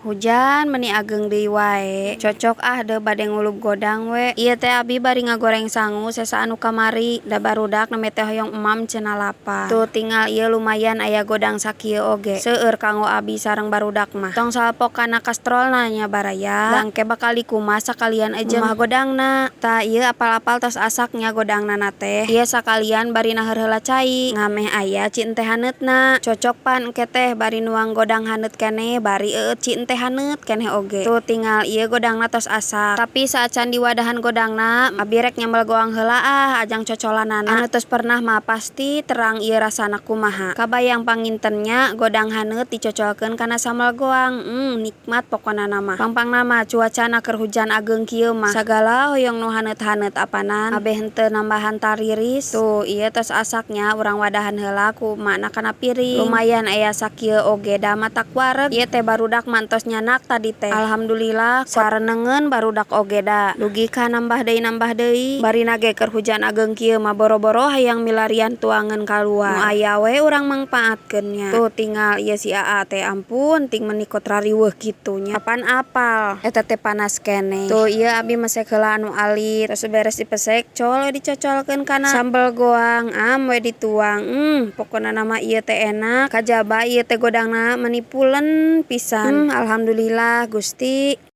Hujan meni ageng deui wae. Cocok ah deu bade ngulub godang we. Ieu teh abi bari ngagoreng sangu sesa anu kamari, da barudak nembe teh hoyong emam cenah lapar. Tuh, tingal ieu lumayan aya godang sakieu oge. Seueur kanggo abi sareng barudak mah. Tong salpok kana kastrolna nya, baraya. Da engke bakal dikumas sakalian jeung mah godangna. Tah, ieu apal-apal tos asak nya godangna teh. Ieu sakalian bari naheur heula cai, ngameh aya ci enteh haneutna. Cocok pan engke teh bari nuang godang haneut keneh, bari eueut ci enteh haneut keneh oge. Tuh, tingal ieu godangna tos asak. Tapi saacan diwadahan godangna, abi rek nyambel goang heula ah, ajang cocolanana. Anu tos pernah mah pasti terang ieu rasana kumaha. Kabayang panginten nya godang haneut dicocolkeun kana sambel goang. Nikmat pokona mah. Pangpangna mah cuacana keur hujan ageng kieu mah sagala hoyong nu haneut-haneut apanan, ambeh henteu nambahan tariris. Tuh, ieu tos asak nya, urang wadahan heula ku emakna kana piring. Lumayan aya sakieu oge da matak wareg. Ieu teh barudak mah entos nyandak tadi teh. Alhamdulillah sarenengeun barudak oge da. Dugi ka nambah deui, nambah deui. Barina ge keur hujan ageng kieu mah boro-boro hayang milarian tuangeun kaluar. Nu aya we urang mangpaatkeun nya. Tuh, tingal ieu si Aa teh, ampun ting meuni kot rariweuh kitu nya. Apan apal eta teh panas keneh. Tuh, ieu abi mesek heula anu alit. Tos beres dipesek, col we dicocolkeun kana sambel goang, am we dituang. Pokona mah ieu teh enak. Kajaba ieu teh godangna meni pulen pisan. Alhamdulillah Gusti.